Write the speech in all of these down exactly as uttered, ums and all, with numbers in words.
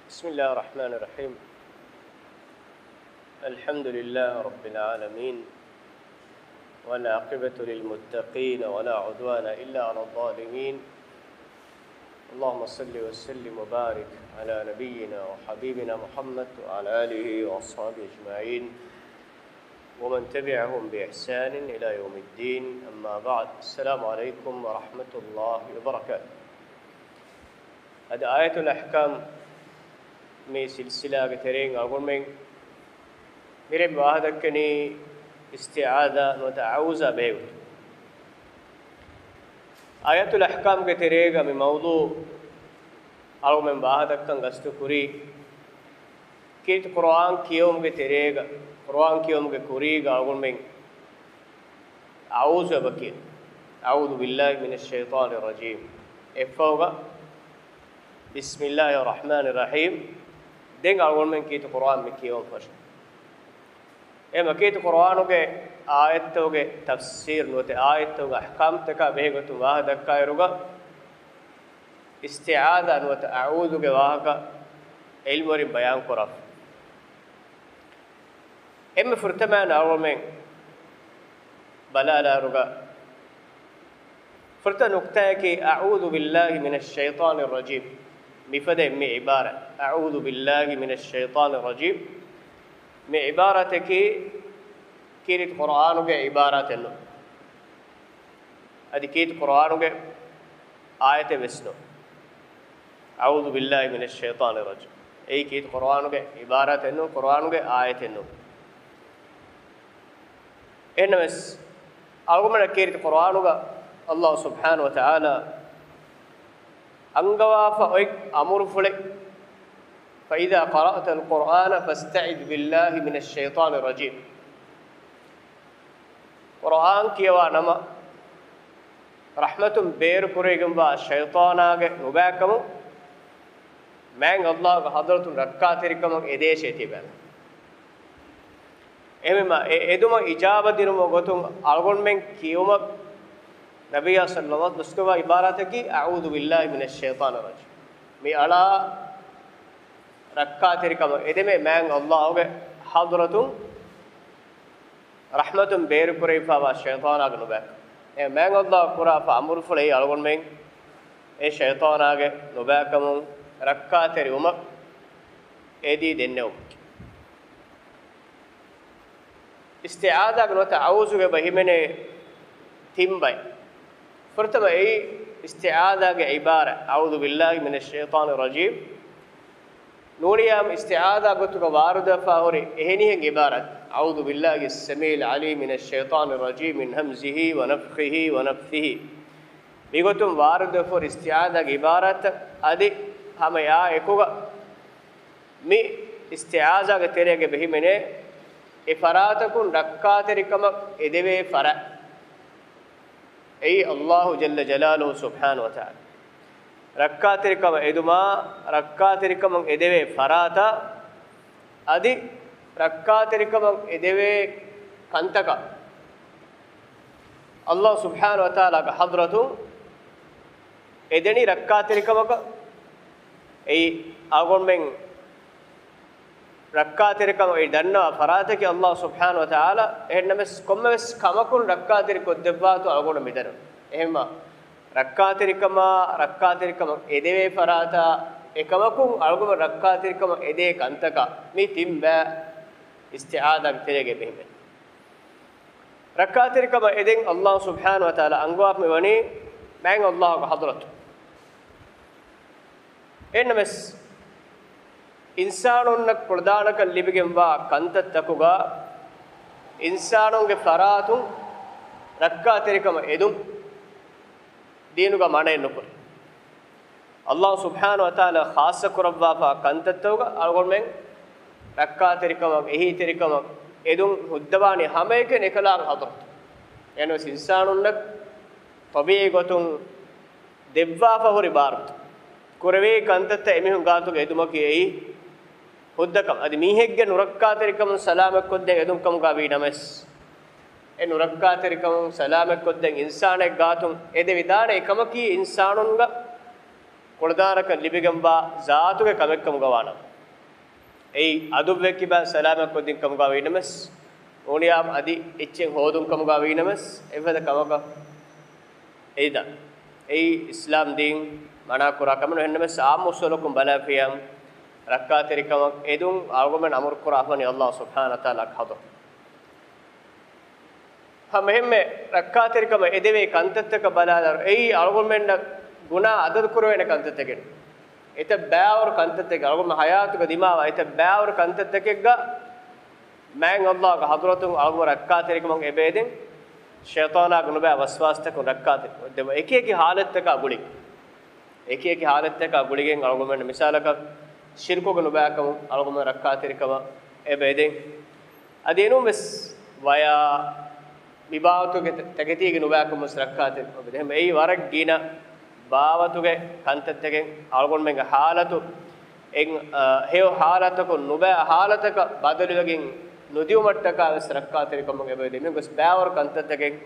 بسم الله الرحمن الرحيم. الحمد لله رب العالمين، والعاقبة للمتقين، ولا عدوان إلا على الظالمين. اللهم صل وسلم وبارك على نبينا وحبيبنا محمد وعلى آله وأصحابه أجمعين، ومن تبعهم بإحسان إلى يوم الدين. أما بعد، السلام عليكم ورحمة الله وبركاته. އަދި އާޔަތުލް އަޙްކާމް މި ސިލްސިލާގެ ތެރެއިން އަޅުގަނޑުމެން މިރޭ ވާހަކަ ދައްކަނީ އިސްތިޢާޛާ ނުވަތަ އަޢޫޛާ ބެހޭގޮތުން. އާޔަތުލް އަޙްކާމްގެ ތެރޭގަ މި މައުޟޫޢު އަޅުގަނޑުމެން ވާހަކަ ދައްކަން ގަސްތު ކުރީ، ކީރިތި ޤުރުއާން ކިޔެވުމުގެ ތެރޭގަ، ޤުރުއާން ކިޔެވުމުގެ ކުރީގަ އަޅުގަނޑުމެން އަޢޫޛު އެބަ ކިޔަން. أعوذ بالله من الشيطان الرجيم. އެއްފަހުގަ بسم الله الرحمن الرحيم. ދެން އަޅުގަނޑުމެން ކީރިތި ޤުރުއާން މި ކިޔަވަން ފަށުން. އެ މަ ކީރިތި ޤުރުއާނުގެ އާޔަތްތަކުގެ ތަފްސީރު ނުވަތަ އާޔަތްތަކުގެ އަޙްކާމްތަކާ ބެހޭގޮތުން ވާހަކަ ދައްކާއިރުގަ، އިސްތިޢާޛާ ނުވަތަ އަޢޫޛުގެ ވާހަކަ ޢިލްމުވެރިން ބަޔާން ކުރާފަ. އެންމެ ފުރަތަމައިން އަޅުގަނޑުމެން ބަލާލާއިރުގަ، ފުރަތަމަ ނުކްތާއަކީ، أعوذ بالله من الشيطان الرجيم. މިފަދައިން މި ޢިބާރާތް، أعوذ بالله من الشيطان الرجيم. މި ޢިބާރާތަކީ ކީރިތި ޤުރުއާނުގެ ޢިބާރާތެއް ނޫން. އަދި ކީރިތި ޤުރުއާނުގެ އާޔަތެއް ވެސް ނޫން. أعوذ بالله من الشيطان الرجيم. އެއީ ކީރިތި ޤުރުއާނުގެ ޢިބާރާތެއް ނޫން، ޤުރުއާނުގެ އާޔަތެއް ނޫން. އެހެންނަމަވެސް، އަޅުގަނޑުމެންނަށް ކީރިތި ޤުރުއާނުގަ ﷲ ސުބްޙާނަހޫ ވަތަޢާލާ އަންގަވާފަ އޮތް އަމުރުފުޅެއް، فإذا قرأت القرآن فاستعذ بالله من الشيطان الرجيم. ޤުރުއާން ކިޔަވާ ނަމަ، ރަޙްމަތުން ބޭރުކުރެވިގެންވާ ޝައިޠާނާގެ ނުބައިކަމުން މާތް ﷲގެ ޙަޟްރަތުން ރައްކާތެރިކަމަށް އެދޭށޭ ތިބޭނެ. އެހެންވީމަ، އެ އެދުމަށް އިޖާބަ ދިނުމުގެ ގޮތުން އަޅުގަނޑުމެން ކިޔުމަށް ނަބިއްޔާ ޞައްލަﷲު ދުސްކޮށްފައިވާ ޢިބާރާތަކީ، أعوذ بالله من الشيطان الرجيم. މި އަޅާ ރައްކާތެރިކަމަށް އެދެމޭ މާތް ﷲގެ ޙަޟްރަތުން ރަޙްމަތުން ބޭރުކުރެވިފައިވާ ޝައިޠާނާގެ ނުބައިކަން. އެ މާތް ﷲ ކުރާފަ އަމުރުފުޅެއް އަޅުގަނޑުމެން އެ ޝައިޠާނާގެ ނުބައިކަމުން ރައްކާތެރިވުމަށް އެދި ދެންނެވުމަކީ. އިސްތިޢާޛާގެ ނުވަތަ އަޢޫޛުގެ އެބަ ހިމެނޭ ތިން ބައި. ފުރަތަމަ އެއީ އިސްތިޢާޛާގެ ޢިބާރާތް، أعوذ بالله من الشيطان الرجيم. ނޫނީ އާއްމު އިސްތިޢާޛާ ގޮތުގަ ވާރިދުވެފަ ހުރި އެހެނިހެން ޢިބާރާތް، أعوذ بالله السميع العليم من الشيطان الرجيم من همزه ونفخه ونفثه. މިގޮތުން ވާރިދުވެފަ ހުރި އިސްތިޢާޛާގެ ޢިބާރާތްތައް އަދި ހަމަ އެއާ އެކުގަ މި އިސްތިޢާޛާގެ ތެރޭގަ އެބަ ހިމެނޭ އެ ފަރާތަކުން ރައްކާތެރިކަމަށް އެދެވޭ ފަރާތް. އެއީ ﷲ ޖައްލަ ޖަލާލުހޫ ސުބްޙާނަހޫ ވަތަޢާލާ. ރައްކާތެރިކަމަށް އެދުމާ، ރައްކާތެރިކަމަށް އެދެވޭ ފަރާތާ، އަދި ރައްކާތެރިކަމަށް އެދެވޭ ކަންތަކާ، ﷲ ސުބްޙާނަހޫ ވަތަޢާލާގެ ޙަޟްރަތުން އެދެނީ ރައްކާތެރިކަމަކަށް. އެއީ އަޅުގަނޑުމެން ރައްކާތެރިކަމަށް އެ ދަންނަވާ ފަރާތަކީ ﷲ ސުބްޙާނަހޫ ވަތަޢާލާ. އެހެންނަމަވެސް، ކޮންމެވެސް ކަމަކުން ރައްކާތެރި ކޮށްދެއްވާތޯ އަޅުގަނޑު މިދަނީ. އެހެންމަ، ރައްކާތެރިކަމާ، ރައްކާތެރިކަމަށް އެދެވޭ ފަރާތާ އެކަމަކުން އަޅުގަނޑު ރައްކާތެރިކަމަށް އެދޭ ކަންތަކާ މި ތިން ބައި އިސްތިޢާޛާގެ ތެރޭގަ އެބަ ހިމެނޭ. ރައްކާތެރިކަމަށް އެދެން ﷲ ސުބްޙާނަހޫ ވަތަޢާލާ އަންގަވާފަ މިވަނީ މާތް ﷲގެ ޙަޟްރަތުން. އެހެންނަމަވެސް، އިންސާނުންނަށް ކުޅަދާނަކަން ލިބިގެންވާ ކަންތައްތަކުގަ އިންސާނުންގެ ފަރާތުން ރައްކާތެރިކަމަށް އެދުން ދީނުގަ މަނައެއް ނުކުރޭ. ﷲ ސުބްޙާނަހޫ ވަތަޢާލާ ޚާއްޞަ ކުރައްވާފަ ކަންތައްތަކުގަ އަޅުގަނޑުމެން ރައްކާތެރިކަމަށް، އެހީތެރިކަމަށް އެދުން ހުއްދަވާނީ ހަމައެކަނި އެކަލާނގެ ޙަޟްރަތުން. އެހެންނަމަވެސް އިންސާނުންނަށް ޠަބީޢީ ގޮތުން ދެއްވާފަ ހުރި ބާރުތައް، ކުރެވޭ ކަންތައްތައް އެމީހުން ގާތުގަ އެދުމަކީ އެއީ ހުއްދަކަން. އަދި މީހެއްގެ ނުރައްކާތެރިކަމުން ސަލާމަތްކޮށްދޭން އެދުން ކަމުގަ ވީ ނަމަވެސް، އެ ނުރައްކާތެރިކަމުން ސަލާމަތްކޮށްދޭން އިންސާނެއް ގާތުން އެދެވިދާނެ އެކަމަކީ އިންސާނުންގަ ކުޅަދާނަކަން ލިބިގެންވާ ޒާތުގެ ކަމެއްކަމުގަ ވާނަމަ، އެއީ އަދުއްވެއްކިބާ ސަލާމަތްކޮށްދިން ކަމުގަ ވީނަމަސް، އޫނިޔާ އަދި އެއްޗެއް ހޯދުން ކަމުގަ ވީނަމަސް، އެފަދަ ކަމަކަށް އެދިދާ. އެއީ އިސްލާމް ދީން މަނާކުރާ ކަމެއް ނޫން. އެހެންނަމަސް އާއްމު އުސޫލަކުން ބަލާފިޔާ، ރައްކާތެރިކަމަށް އެދުން އަޅުގަނޑުމެން އަމުރު ކުރާ ހަނި އައްލާހު ސުބްޙާނަހު ވަތަޢާލާ ޙަޟްރަތު. ހަމަ އެހެންމެ ރައްކާތެރިކަމަށް އެދެވޭ ކަންތައްތަކަށް ބަލާލާރު، އެއީ އަޅުގަނޑުމެންނަށް ގުނާ އަދަދު ކުރެވޭނެ ކަންތައްތަކެއް. އެތައް ބައިވަރު ކަންތައްތަކެއް، އަޅުގަނޑު ހަޔާތުގަ ދިމާވާ އެތައް ބައިވަރު ކަންތައްތަކެއްގަ މާތް އައްލާހުގެ ޙަޟްރަތުން އަޅުގަނޑު ރައްކާތެރިކަމަށް އެބައެދެން، ޝައިޠާނާގެ ނުބައި ވަސްވާސްތަކުން ރައްކާތެރިކަމަށް އެދެން. އެކި އެކި ޙާލަތްތަކާ ގުޅި، އެކި އެކި ޙާލަތްތަކާ ގުޅިގެން އަޅުގަނޑުމެން މިސާލަކަށް ޝިރްކުގެ ނުބައިކަމުން އަޅުގަނޑުމެން ރައްކާތެރިކަމަށް އެބައެދެން. އަދި އެނޫން ވެސް ވަޔާ މި ބާވަތުގެ ތަ-، ތަކެތީގެ ނުބައިކަމުން ވެސް ރައްކާތެރިކަމަށް އެބައެދެން. އެހެން އެއީ ވަރަށް ގިނަ ބާވަތުގެ ކަންތައްތަކެއް އަޅުގަނޑުމެންގެ ޙާލަތު އެން-، އަ، ހެޔޮ ޙާލަތަކުން ނުބައި ޙާލަތަކަށް ބަދަލުވެގެން ނުދިއުމަށްޓަކާ ވެސް ރައްކާތެރިކަމުން އެބައެދެން. މިހެން ގޮސް ބައިވަރު ކަންތައްތަކެއް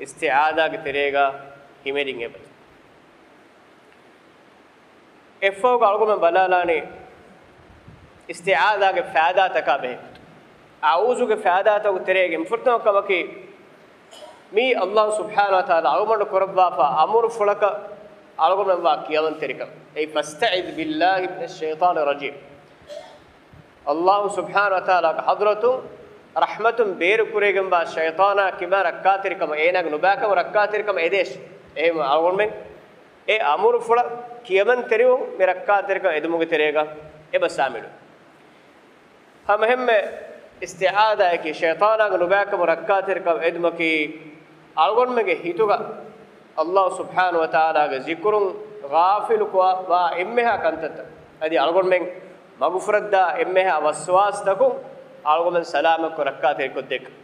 އިސްތިޢާޛާގެ ތެރޭގަ ހިމެނިން އެބަދޭ. އެއަށްފަހުގަ އަޅުގަނޑުމެން ބަލާލާނީ އިސްތިޢާޛާގެ ފައިދާތަކާ ބެހޭ. އަޢޫޛުގެ ފައިދާތަކުގެ ތެރޭގެ ފުރަތަމަ ކަމަކީ، މީ އައްލާހު ސުބްޙާނަހު ވަތަޢާލާ އަޅުގަނޑު ކުރައްވާފަ އަމުރުފުޅަކަށް އަޅުގަނޑުމެން ވާ ކިޔަމަންތެރިކަން. އެއީ، فاستعذ بالله من الشيطان الرجيم. އައްލާހު ސުބްޙާނަހު ވަތަޢާލާގެ ޙަޟްރަތުން ރަޙްމަތުން ބޭރުކުރެވިގެންވާ ޝައިޠާނާ ކިބާ ރައްކާތެރިކަމަށް، އޭނާގެ ނުބައިކަމަށް ރައްކާތެރިކަމަށް އެދޭށި. އެހެން އަޅުގަނޑުމެން އެ އަމުރުފުޅަށް ކިޔަމަންތެރިވުން މި ރައްކާތެރިކަން އެދުމުގެ ތެރޭގަ އެބަ ޝާމިލު. ހަމަ އެހެންމެ އިސްތިޢާޛާއަކީ ޝައިޠާނާގެ ނުބައިކަމުން ރައްކާތެރިކަން އެދުމަކީ، އަޅުގަނޑުމެންގެ ހިތުގަ އައްލާހު ސުބްޙާނަހު ވަތަޢާލާގެ ޒިކުރުން ޣާފިލު ކުރާ ވާ އެންމެހާ ކަންތައްތައް، އަދި އަޅުގަނޑުމެން މަގުފުރައްދާ އެންމެހާ ވަސްވާސްތަކުން އަޅުގަނޑުމެން ސަލާމަތްކޮށް ރައްކާތެރިކޮށްދޭކަށް.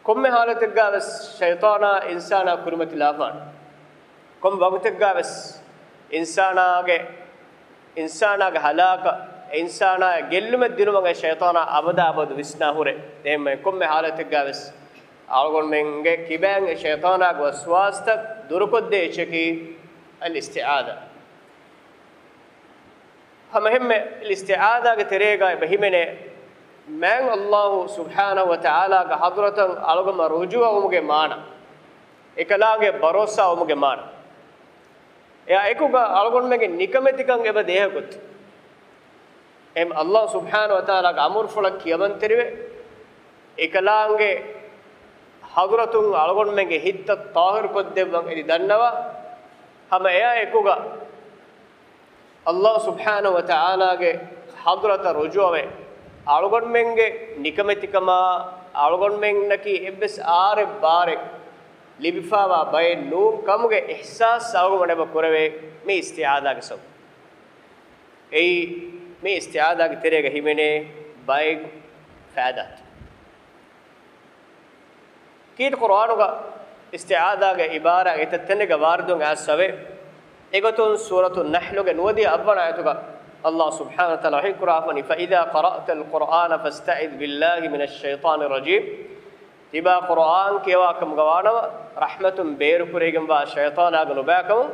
ކޮންމެ ޙާލަތެއްގަ ވެސް ޝައިޠާނާ އިންސާނާ ކުރިމަތިލާފާނެ. ކޮން ވަގުތެއްގަ ވެސް އިންސާނާގެ، އިންސާނާގެ ހަލާކަށް، އެ އިންސާނާއަށް ގެއްލުމެއް ދިނުމަށް އެ ޝައިޠާނާ އަބަދާ އަބަދު ވިސްނާ ހުރޭ. އެހެންމެ ކޮންމެ ޙާލަތެއްގަ ވެސް އަޅުގަނޑުމެންގެ ކިބައިން އެ ޝައިޠާނާގެ ވަސްވާސްތައް ދުރުކޮށްދޭ އެއްޗަކީ އަލްއިސްތިޢާޛާ. ހަމައެހެންމެ އިސްތިޢާޛާގެ ތެރޭގަ އެބަ ހިމެނޭ މާތް އައްލާހު ސުބްޙާނަހު ވަތަޢާލާގެ ޙަޟްރަތަށް އަޅުގަނޑުމެން ރުޖޫޢަވުމުގެ މާނަ، އެކަލާނގެ ބަރޯސާވުމުގެ މާނަ. އެއާ އެކުގަ އަޅުގަނޑުމެންގެ ނިކަމެތިކަން އެބަ ދޭހަގޮތް. އެހެން އައްލާހު ސުބްޙާނަހު ވަތަޢާލާގެ އަމުރުފުޅަށް ކިޔަމަންތެރިވެ، އެކަލާނގެ ޙަޟްރަތުން އަޅުގަނޑުމެންގެ ހިތްތައް ޠާހިރުކޮށްދެއްވަން އެދި ދަންނަވާ، ހަމަ އެއާ އެކުގަ އައްލާހު ސުބްޙާނަހު ވަތަޢާލާގެ ޙަޟްރަތަށް ރުޖޫޢަވެ، އަޅުގަނޑުމެންގެ ނިކަމެތިކަމާ، އަޅުގަނޑުމެންނަކީ އެއްވެސް އާރެއް ބާރެއް ލިބިފާވާ ބައެއް ނޫން ކަމުގެ އިޙްސާސް އަޅުގަނޑުމެން ކުރެވޭ މި އިސްތިޢާޛާގެ ސަބަބުން. އެއީ މި އިސްތިޢާޛާގެ ތެރޭގަ ހިމެނޭ ބައެއް ފައިދާތައް. ކީރިތި ޤުރްއާނުގަ އިސްތިޢާޛާގެ ޢިބާރާތް އެތައް ތަނެއްގަ ވާރިދުވެ އައިސްފަވޭ. އެގޮތުން ސޫރަތު ނަޙްލުގެ ނުވަދިހަ އަށްވަނަ އާޔަތުގަ އައްލާހު ސުބްޙާނަހު ވަތަޢާލާ ވަޙީ ކުރާފަނީ، فإذا قرأت القرآن فاستعذ بالله من الشيطان الرجيم. ތިބާ ޤުރްއާން ކިޔަވާ ކަމުގަ ވާނަމަ، ރަޙްމަތުން ބޭރުކުރެވިގެންވާ ޝައިޠާނާގެ ނުބައިކަމުން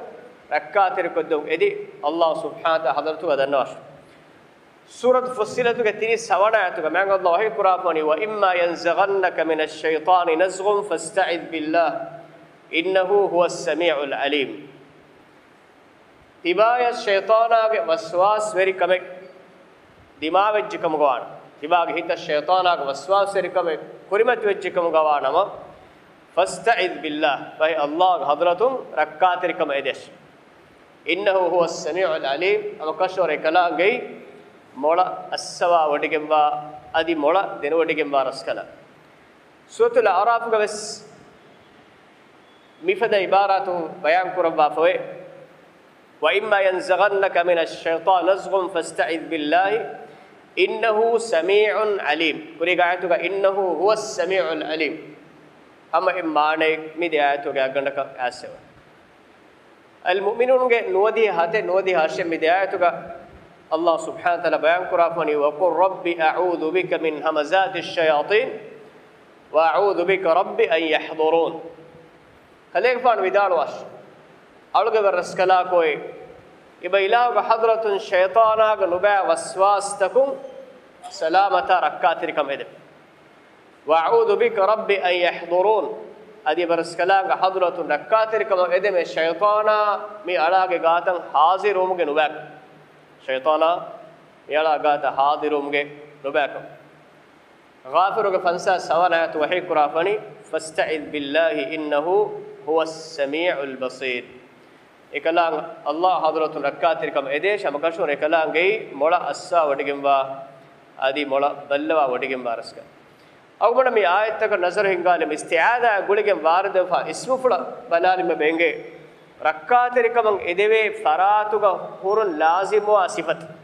ރައްކާތެރިކޮށްދެވުން އެދި، އައްލާހު ސުބްޙާނަހު ވަތަޢާލާ ޙަޟްރަތުގަ ދަންނަވާށި. ސޫރަތު ފުއްޞިލަތުގެ ތިރީސް ހަވަނަ އާޔަތުގަ މާތް އައްލާހު ވަޙީ ކުރާފަނީ، وإما ينزغنك من الشيطان نزغ فاستعذ بالله إنه هو السميع العليم. ތިބާޔަށް ޝައިޠާނާގެ ވަސްވާސްވެރިކަމެއް ދިމާވެއްޖެ ކަމުގަ ވާނަމަ، ތިބާގެ ހިތަށް ޝައިޠާނާގެ ވަސްވާސްވެރިކަމެއް ކުރިމަތިވެއްޖެ ކަމުގަ ވާނަމަ، فاستعذ بالله، ފަހެ އައްލާހުގެ ޙަޟްރަތުން ރައްކާތެރިކަމަށް އެދޭށި. إنه هو السميع العليم، ހަމަކަށަވަރު އެކަލާނގެއީ މޮޅަށް އައްސަވާވޮޑިގެންވާ އަދި މޮޅަށް ދެނެވޮޑިގެންވާ ރަސްކަލާނގެ. ސޫރަތުލް އަޢްރާފުގަ ވެސް މިފަދަ ޢިބާރާތު ބަޔާން ކުރައްވާފަވޭ. وإما ينزغنك من الشيطان نزغ فاستعذ بالله إنه سميع عليم. ކުރީގެ އާޔަތުގަ إنه هو السميع العليم. ހަމަ އެ މާނައެއް މި ދެ އާޔަތުގެ އަގަނޑަކަށް އައިސްފަވޭ. އަލްމުއުމިނޫންގެ ނުވަދިހަ ހަތެއް ނުވަދިހަ ހަށެއް މި ދެ އާޔަތުގަ އައްލާހު ސުބްޙާނަހު ވަތަޢާލާ ބަޔާން ކުރާފަނީ، وقل رب أعوذ بك من همزات الشياطين وأعوذ بك رب أن يحضرون. ކަލޭގެފާނު ވިދާޅުވާށި، އަޅުގެ ވެރި ރަސްކަލާކޯއެ، އެބަ އިލާހުގެ ޙަޟްރަތުން ޝައިޠާނާގެ ނުބައި ވަސްވާސްތަކުން ސަލާމަތާ ރައްކާތެރިކަމަށް އެދެން. وأعوذ بك رب أن يحضرون. އަދި އެބަ ރަސްކަލާނގެ ޙަޟްރަތުން ރައްކާތެރިކަމަށް އެދެމެ ޝައިޠާނާ މި އަޅާގެ ގާތަށް ޙާޟިރުވުމުގެ ނުބައިކަން. ޝައިޠާނާ މި އަޅާ ގާތަށް ޙާޟިރުވުމުގެ ނުބައިކަން. ޣާފިރުގެ ފަންސާސް ހަވަނަ އާޔަތު ވަޙީ ކުރާފަނި، فاستعذ بالله إنه هو السميع البصير. އެކަލާނގެ ﷲ ޙަޟްރަތުން ރައްކާތެރިކަމަށް އެދޭށޭ، ހަމަކަށަވަރުން އެކަލާނގެއީ މޮޅަށް އައްސާ ވޮޑިގެންވާ، އަދި މޮޅަށް ބައްލަވާ ވޮޑިގެންވާ ރަސްކަލާނގެ. އަޅުގަނޑަށް މި އާޔަތްތަކަށް ނަޒަރު ހިންގާލަން، އިސްތިޢާޛާ ގުޅިގެން ވާރިދުވެފާ އިސްމުފުޅަށް ބަލާލީމަ އެނގޭ، ރައްކާތެރިކަމަށް އެދެވޭ ފަރާތުގަ ހުރުން ލާޒިމުވާ ސިފަތައް.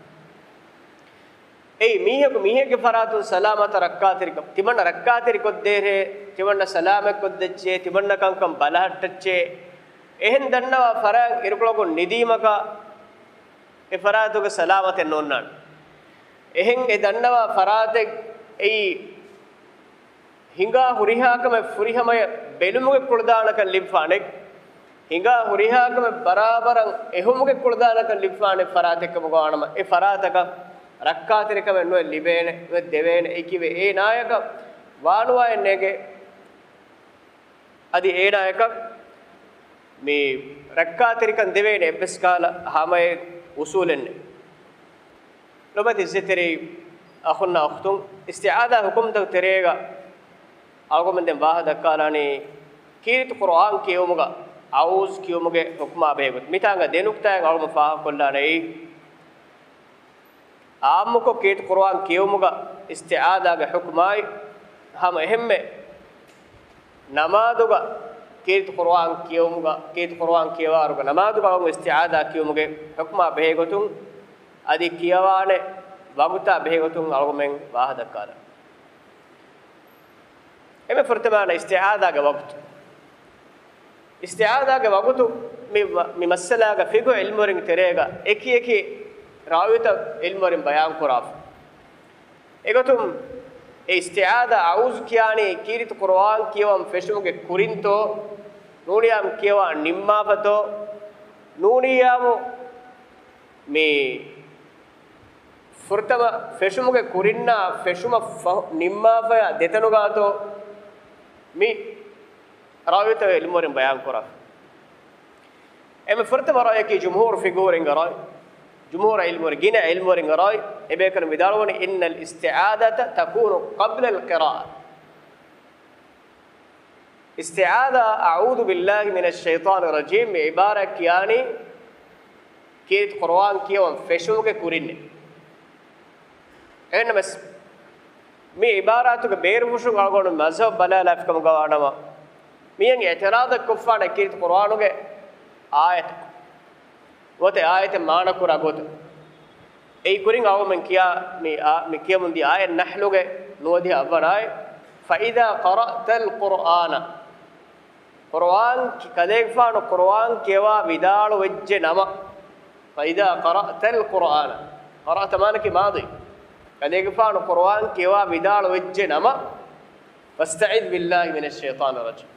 އެއީ މީހަކު މީހެއްގެ ފަރާތުން ސަލާމަތަށް ރައްކާތެރިކަން، ތިމަންނަ ރައްކާތެރިކޮށްދޭށޭ، ތިމަންނަ ސަލާމަތްކޮށްދެއްޗޭ، ތިމަންނަ ކަންކަން ބަލަހައްޓައްޗޭ، އެހެން ދަންނަވާ ފަރާތް އިރުކޮޅަކުން ނިދީމަކާ، އެ ފަރާތުގެ ސަލާމަތެއް ނޯންނާނެ. އެހެން އެ ދަންނަވާ ފަރާތެއް އެއީ، ހިނގާ ހުރިހާ ކަމެއް ފުރިހަމަޔަށް ބެލުމުގެ ކުޅަދާނަކަން ލިބިފާނެ، ހިނގާ ހުރިހާ ކަމެއް ބަރާބަރަށް އެހުމުގެ ކުޅަދާނަކަން ލިބިފާނެ ފަރާތެއް ކަމުގަ ވާނަމަ، އެ ފަރާތަކަށް ރައްކާތެރިކަމެއް ނުވެ ލިބޭނެ، ނުވެ ދެވޭނެ. އެކިވެ އޭނާޔަކަށް ވާނުވާއެއް ނޭނގެ. އަދި އޭނާޔަކަށް މި ރައްކާތެރިކަން ދެވޭނެ އެއްވެސް ކަހަލަ ހަމައެއް އުސޫލެއް ނެތް. ލޮބުވެތި އިއްޒަތްތެރި އަޚުންނާ އުޚްތުން، އިސްތިޢާޛާ ޙުކުމްތަކުގެ ތެރޭގަ އަޅުގަނޑުމެން ދެން ވާހަކަ ދައްކާލާނީ ކީރިތި ޤުރުއާން ކިޔެވުމުގަ އަޢޫޛު ކިޔެވުމުގެ ޙުކުމާ ބެހޭގޮތުން. މިތާނގަ ދެ ނުކުތާއެއް އަޅުގަނޑު ފާހަގަކޮށްލާނައީ، އާއްމުކޮށް ކީރިތި ޤުރުއާން ކިޔެވުމުގަ އިސްތިޢާޛާގެ ޙުކުމާއި، ހަމަ އެހެންމެ ނަމާދުގަ ކީރިތި ޤުރުއާން ކިޔެވުމުގަ، ކީރިތި ޤުރުއާން ކިޔަވާއިރުގަ ނަމާދުގަ އިސްތިޢާޛާ ކިޔުމުގެ ޙުކުމާ ބެހޭގޮތުން، އަދި ކިޔަވާނެ ވަގުތާ ބެހޭގޮތުން އަޅުގަނޑުމެން ވާހަކަ ދައްކާލަން. އެންމެ ފުރަތަމަ އިސްތިޢާޛާގެ ވަގުތު. އިސްތިޢާޛާގެ ވަގުތު މި، މި މައްސަލާގަ ފިޤުހު ޢިލްމުވެރިން ތެރޭގަ އެކި އެކި ރާވީތައް ޢިލްމުވެރިން ބަޔާން ކުރާފަ. އެގޮތުން އެ އިސްތިޢާޛާ އަޢޫޛު ކިޔާނީ ކީރިތި ޤުރުއާން ކިޔަވަން ފެށުމުގެ ކުރިންތޯ، ނޫނިޔާމު ކިޔަވާ ނިންމާފަތޯ، ނޫނިޔާމު މި ފުރަތަމަ ފެށުމުގެ ކުރިންނާ ފެށުމަށް ފަހު ނިންމާފަޔާ ދެތަނުގާތޯ، މި ރާވީތައް ޢިލްމުވެރިން ބަޔާން ކުރާ. އެންމެ ފުރަތަމަ ރައުޔަކީ ޖުމްހޫރު ފިޤުހުވެރިންގެ ރައު، ޖުމްހޫރު ޢިލްމުވެރި، ގިނަ ޢިލްމުވެރިންގެ ރައު، އެބޭކަލުން ވިދާޅުވަނީ، إن الاستعاذة تكون قبل القراءة. އިސްތިޢާޛާ، أعوذ بالله من الشيطان الرجيم، މި ޢިބާރާތް ކިޔާނީ ކީރިތި ޤުރުއާން ކިޔަވަން ފެށުމުގެ ކުރިންނޭ. އެހެންނަމަވެސް، މި ޢިބާރާތުގެ ބޭރުފުށުން އަޅުގަނޑު މަޒްހަބު ބަލާލާފިކަމުގަ ވާނަމަ، މިއަން އިޢުތިރާޟެއް ކޮށްފާނެ ކީރިތި ޤުރުއާނުގެ އާޔަތަކު. ނުވަތަ އާޔަތެއް މާނަ ކުރާ ގޮތަށް. އެއީ ކުރިން އަޅުގަނޑުމެން ކިޔާ މި އާ، މި ކިޔަމުންދިޔަ އާޔަތް ނަޙްލުގެ ނުވަދިހަ އަށްވަނަ އާޔަތް، فإذا قرأت القرآن. ޤުރުއާން ކި، ކަލޭގެފާނު ޤުރުއާން ކިޔަވާ ވިދާޅު ވެއްޖެ ނަމަ، فإذا قرأت القرآن، قرأت މާނައަކީ މާޟީ، ކަލޭގެފާނު ޤުރުއާން ކިޔަވާ ވިދާޅު ވެއްޖެ ނަމަ، فاستعذ بالله من الشيطان الرجيم.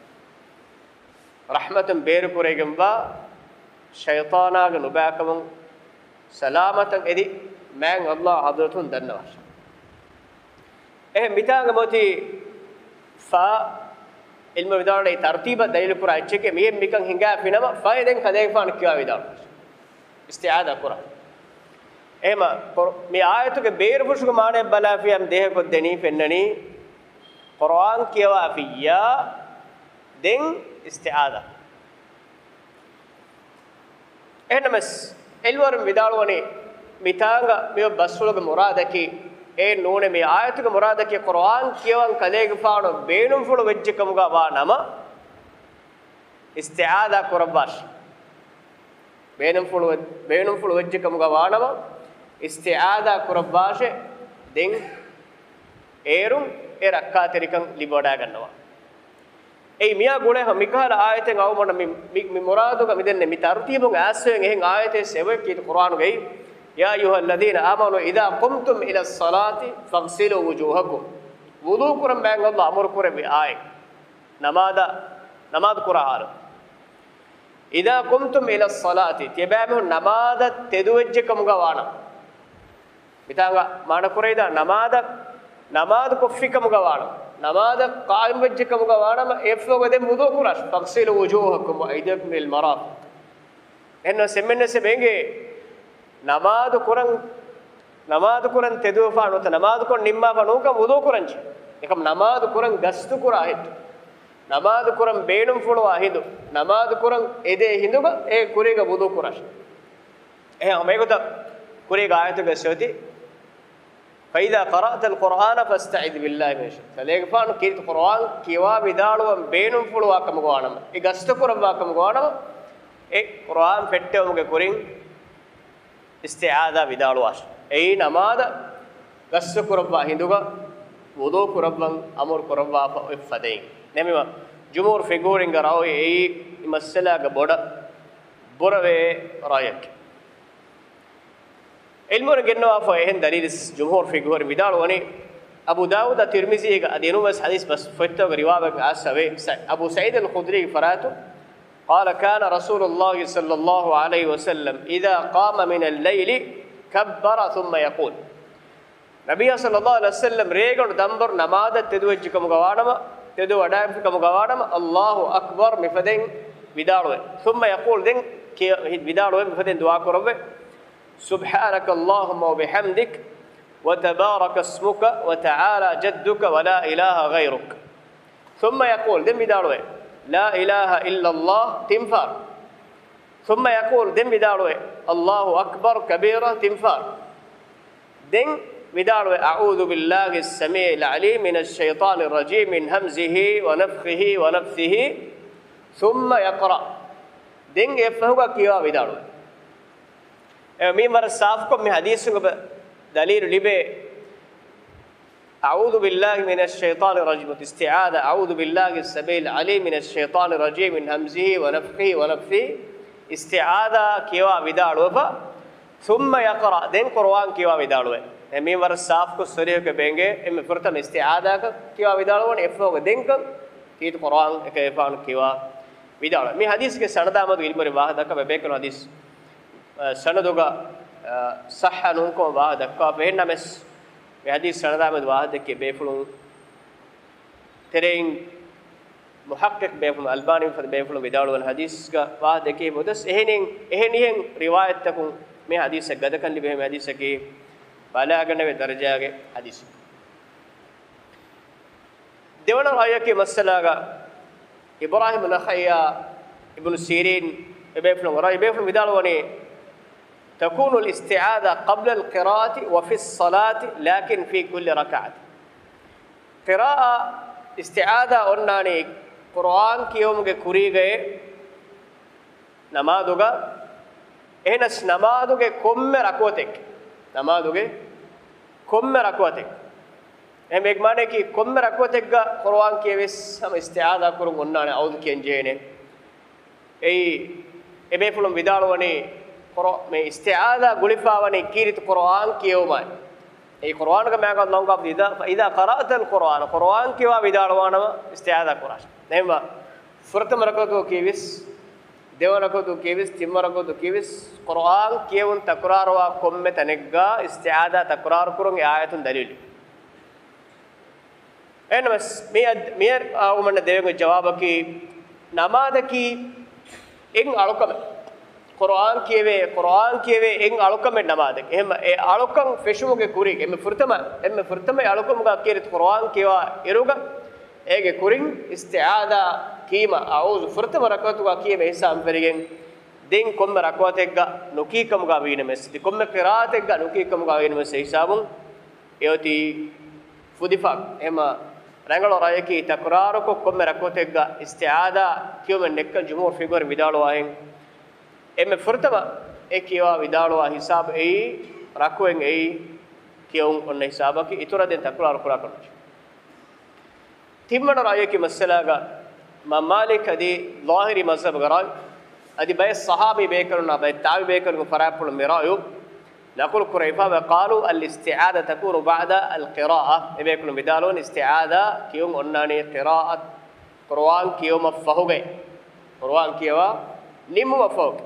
ރަޙްމަތުން ބޭރުކުރެވިގެންވާ ޝައިޠާނާގެ ނުބައިކަމުން ސަލާމަތަށް އެދި، މާތް ﷲ ޙަޟްރަތުން ދަންނަވާށި. އެހެން މިތާނގަ މޮތީ ފާ ޢިލްމު ވިދާޅުވަނީ ތަރުތީބަށް ދަލީލު ކުރާ އެއްޗެކޭ، މިއެއް މިކަން ހިނގާފިނަމަ، ފައި ދެން ކަލޭގެފާނު ކިޔާ ވިދާޅު. އިސްތިޢާޛާ ކުރާ. އެހެމަ، މި އާޔަތުގެ ބޭރުފުށުގެ މާނައަށް ބަލާފިޔާ ދޭހަކޮށްދެނީ ފެންނަނީ، ޤުރުއާން ކިޔަވާފިއްޔާ ދެން އިސްތިޢާޛާ. އެހެންނަމަސް، ޢިލްމުވެރިން ވިދާޅުވަނީ، މިތާނގަ މިއޮތް ބަސްފުޅުގެ މުރާދަކީ، އެއެއް ނޫނޭ، މި އާޔަތުގެ މުރާދަކީ، ޤުރުއާން ކިޔަވަން ކަލޭގެފާނު ބޭނުންފުޅު ވެއްޖެ ކަމުގަ ވާ ނަމަ، އިސްތިޢާޛާ ކުރައްވާށި. ބޭނުންފުޅު ވެ، ބޭނުންފުޅު ވެއްޖެ ކަމުގަ ވާނަމަ، އިސްތިޢާޛާ ކުރައްވާށޭ، ދެން އޭރުން އެ ރައްކާތެރިކަން ލިބިވަޑައިގަންނަވާ. އެއީ މިއާ ގުޅޭ މިކަހަލަ އާޔަތެއް އަޅުގަނޑަށް މި، މި، މި މުރާދުގަ މިދެންނެ މި ތަރުތީބުން އައިސްފައި އެހެން އާޔަތެއް ސެވެ ކީރިތި ޤުރުއާނުގައި، يا أيها الذين آمنوا إذا قمتم إلى الصلاة فاغسلوا وجوهكم. ވުޟޫ ކުރަން މާތް ﷲ އަމުރު ކުރެއްވި އާޔަތް. ނަމާދަށް، ނަމާދު ކުރާ ހާލު. إذا قمتم إلى الصلاة، ތިޔަބައިމީހުން ނަމާދަށް ތެދުވެއްޖެ ކަމުގަ ވާނަމަ. މިތާނގަ މާނަ ކުރެވިދާ ނަމާދަށް، ނަމާދު ކޮށްފި ކަމުގަ ވާނަމަ. ނަމާދަށް ޤާއިމް ވެއްޖެ ކަމުގަ ވާނަމަ، އެއަށްފަހުގަ ދެން ވުޟޫ ކުރާށި. فاغسلوا وجوهكم وأيديكم إلى المرافق. އެހެންނަމަ އެންމެންވެސް އެބަ އެނގޭ ނަމާދު ކުރަން، ނަމާދު ކުރަން ތެދުވެފާ ނުވަތަ ނަމާދު ކުރަން ނިންމާފާ ނޫންކަން ވުޟޫ ކުރަންޖެ. އެކަމް ނަމާދު ކުރަން ގަސްތު ކުރާ ހިނދު، ނަމާދު ކުރަން ބޭނުންފުޅުވާ ހިނދު، ނަމާދު ކުރަން އެދޭ ހިނދުގަ އެ ކުރީގަ ވުޟޫ ކުރާށި. އެހެން ހަމަ އެގޮތަށް ކުރީގެ އާޔަތުގަ އެއްސެވެތި، فإذا قرأت القرآن فاستعذ بالله من الشيطان. ތަލޭގެފާނު ކީރިތި ޤުރުއާން ކިޔަވާ ވިދާޅުވަން ބޭނުންފުޅުވާ ކަމުގަ ވާނަމަ، އެ ގަސްތު ކުރައްވާ ކަމުގަ ވާނަމަ، އެ ޤުރުއާން ފެއްޓެވުމުގެ ކުރިން އިސްތިޢާޛާ ވިދާޅުވާށި. އެއީ ނަމާދަށް ގަސްތު ކުރައްވާ ހިނދުގަ ވުޟޫ ކުރައްވަން އަމުރު ކުރައްވާފަ އޮތް ފަދައިން. ނެމިމަ ޖުމްހޫރު ފިޤުހުވެރިންގެ ރައުޔު އެއީ މި މައްސަލާގަ ބޮޑަށް ބުރަވޭ ރައުޔަކީ. ޢިލްމުވެރިން ގެންނަވާފަ އެހެން ދަލީލެއް ޖުމްހޫރު ފިޤުހުވެރިން ވިދާޅުވަނީ، އަބޫ ދާވޫދާ ތިރްމިޒީގަ އަދި އެނޫންވެސް ޙަދީޘް ބަސް ފޮތްތަކުގެ ރިވާވެގެން އައިސް އަވޭ، ސަ-، އަބޫ ސަޢީދު އަލް ޚުދްރީގެ ފަރާތުން، قال كان رسول الله صلى الله عليه وسلم إذا قام من الليل كبر ثم يقول. ނަބިއްޔާ ޞައްލައްލާހު ޢަލައިހި ވަސައްލަމް ރޭގަނޑު ދަންބަރު ނަމާދަށް ތެދުވެއްޖެ ކަމުގަ ވާނަމަ، ތެދު ވަޑައިގެންފި ކަމުގަ ވާނަމަ، الله أكبر މިފަދައިން ވިދާޅުވޭ. ثم يقول، ދެން ކިޔަ-، ވިދާޅުވޭ މިފަދައިން ދުޢާ ކުރައްވޭ. سبحانك اللهم وبحمدك وتبارك اسمك وتعالى جدك ولا إله غيرك. ثم يقول، ދެން ވިދާޅުވޭ، لا إله إلا الله، ތިން ފަހަރު. ثم يقول، ދެން ވިދާޅުވޭ، الله أكبر كبيرا، ތިން ފަހަރު. ދެން ވިދާޅުވޭ، أعوذ بالله السميع العليم من الشيطان الرجيم من همزه ونفخه ونفثه، ثم يقرأ. ދެން އެއަށްފަހުގަ ކިޔަވާ ވިދާޅުވޭ. އެ މި ވަރަށް ސާފުކޮށް މި ޙަދީޘުގަ ދަލީލު ލިބޭ، أعوذ بالله من الشيطان الرجيم، އިސްތިޢާޛާ، أعوذ بالله السميع العليم من الشيطان الرجيم من همزه ونفخه ونفثه، އިސްތިޢާޛާ ކިޔަވާ ވިދާޅުވެފަ، ثم يقرأ، ދެން ޤުރުއާން ކިޔަވާ ވިދާޅުވޭ. އެ މި ވަރަށް ސާފުކޮށް ޞަރީޙުކޮށް އެބަ އެނގޭ، އެންމެ ފުރަތަމަ އިސްތިޢާޛާ ކިޔަވާ ވިދާޅުވަނީ، އެއަށްފަހުގަ ދެންކަން ކީރިތި ޤުރުއާން އެކަލޭގެފާނު ކިޔަވާ ވިދާޅުވޭ. މި ޙަދީޘްގެ ސަނަދާ މެދު ޢިލްމުވެރިން ވާހަކަ ދައްކާ ބޭކަލުން ޙަދީޘް، އަ، ސަނަދުގަ، އަ، ޞައްޙަ ނޫންކަމަށް ވާހަކަ ދައްކާފަ. އެހެންނަމަވެސް މި ޙަދީޘް ސަނަދާ މެދު ވާހަކަ ދެއްކި ބޭފުޅުން ތެރެއިން މުޙައްޤިޤް ބޭފުޅުން، އަލްބާނީ ފަދަ ބޭފުޅުން ވިދާޅުވަން ޙަދީޘްގަ ވާހަކަ ދެއްކި މުދަސް އެހެނިހެން، އެހެނިހެން ރިވާޔަތްތަކުން މި ޙަދީޘަށް ގަދަކަން ލިބޭ. މި ޙަދީޘަކީ ބަލާގަނެވޭ ދަރަޖާގެ ޙަދީޘެއް. ދެވަނަ ރައުޔަކީ މައްސަލާގަ އިބްރާހީމް ނަޚަޢީއާ އިބްނު ސީރީން އެބޭފުޅުން ރައުޔު، އެބޭފުޅުން ވިދާޅުވަނީ، تكون الاستعاذة قبل القراءة وفي الصلاة لكن في كل ركعة. ޤިރާއާ އިސްތިޢާޛާ އޮންނާނީ ޤުރުއާން ކިޔެވުމުގެ ކުރީގައޭ ނަމާދުގަ، އެހެނަސް ނަމާދުގެ ކޮންމެ ރަކުޢަތެއްގަ، ނަމާދުގެ ކޮންމެ ރަކުޢަތެއް. އެހެން އޭގެ މާނައަކީ ކޮންމެ ރަކުޢަތެއްގަ ޤުރުއާން ކިޔެވިޔަސް ހަމަ އިސްތިޢާޛާ ކުރުން އޮންނާނެ، އަޢޫޛު ކިޔަން ޖެހޭނެ. އެއީ، އެބޭފުޅުން ވިދާޅުވަނީ، ޤުރު-، މި އިސްތިޢާޛާ ގުޅިފައިވަނީ ކީރިތި ޤުރުއާން ކިޔެވުމާއި. އެއީ ޤުރުއާނުގެ މާތް ﷲ ގާފު، إذا، فإذا قرأت القرآن، ޤުރުއާން ކިޔަވާ ވިދާޅުވާނަމަ އިސްތިޢާޛާ ކުރާށޭ. އެހެންވީމަ، ފުރަތަމަ ރަކުޢަތު ކިޔެވިޔަސް، ދެވަނަ ރަކުޢަތު ކިޔެވިޔަސް، ތިންވަނަ ރަކުޢަތު ކިޔެވިޔަސް، ޤުރުއާން ކިޔެވުން ތަކުރާރުވާ ކޮންމެ ތަނެއްގަ އިސްތިޢާޛާ ތަކުރާރު ކުރުން އެ އާޔަތުން ދަލީލު. އެހެންނަމަވެސް، މިއަދް-، މިއަދު އަޅުގަނޑަށް ދެވޭ ޖަވާބަކީ، ނަމާދަކީ އެއް އަޅުކަމެއް. ޤުރުއާން ކިޔެވޭ، ޤުރުއާން ކިޔެވޭ އެއް އަޅުކަމެއް ނަމާދަކީ. އެހެން އެ އަޅުކަން ފެށުމުގެ ކުރީގަ، އެންމެ ފުރަތަމަ، އެންމެ ފުރަތަމަ އެ އަޅުކަމުގަ ކީރިތި ޤުރުއާން ކިޔަވާ އިރުގަ، އޭގެ ކުރިން އިސްތިޢާޛާ ކީމަ، އަޢޫޛު ފުރަތަމަ ރަކުޢަތުގަ ކިޔެވޭ ހިސާބުން ފެށިގެން، ދެން ކޮންމެ ރަކުޢަތެއްގަ ނުކީ ކަމުގަ ވީނަމަވެސް، އަދި ކޮންމެ ޤިރާއަތެއްގަ ނުކީ ކަމުގަ ވީނަމަވެސް އެ ހިސާބުން އެއޮތީ ފުދިފަ. އެހެންވީމަ، ރަނގަޅު ރައުޔަކީ ތަކުރާރުކޮށް ކޮންމެ ރަކުޢަތެއްގަ އިސްތިޢާޛާ ކިޔުމެއް ނެތްކަން ޖުމްހޫރު ފިޤުހުވެރިން ވިދާޅުވާހެން. އެންމެ ފުރަތަމަ އެ ކިޔަވާ ވިދާޅުވާ ހިސާބު އެއީ، ރަކުޢަތް އެއީ ކިޔެވުން އޮންނަ ހިސާބަކީ، އިތުރަށް ދެން ތަކުރާރު ކުރާކަށް ނުޖެހޭ. ތިންވަނަ ރައުޔަކީ މައްސަލާގަ އިމާމް މާލިކް އަދި ޒާހިރީ މަޒްހަބުގެ ރައުޔު، އަދި ބައެއް ޞަޙާބީ ބޭކަލުންނާ ބައެއް ތާބިޢީ ބޭކަލުންގެ ފަރާތްޕުޅުން މި ރައުޔު ނަޤުލު ކުރެވިފައިވޭ. قالوا الاستعاذة تكون بعد القراءة. އެބޭކަލުން ވިދާޅުވަނީ އިސްތިޢާޛާ ކިޔުން އޮންނާނީ ޤިރާއަތް، ޤުރުއާން ކިޔެވުމަށް ފަހުގައި. ޤުރުއާން ކިޔަވާ ނިމުމަށްފަހު.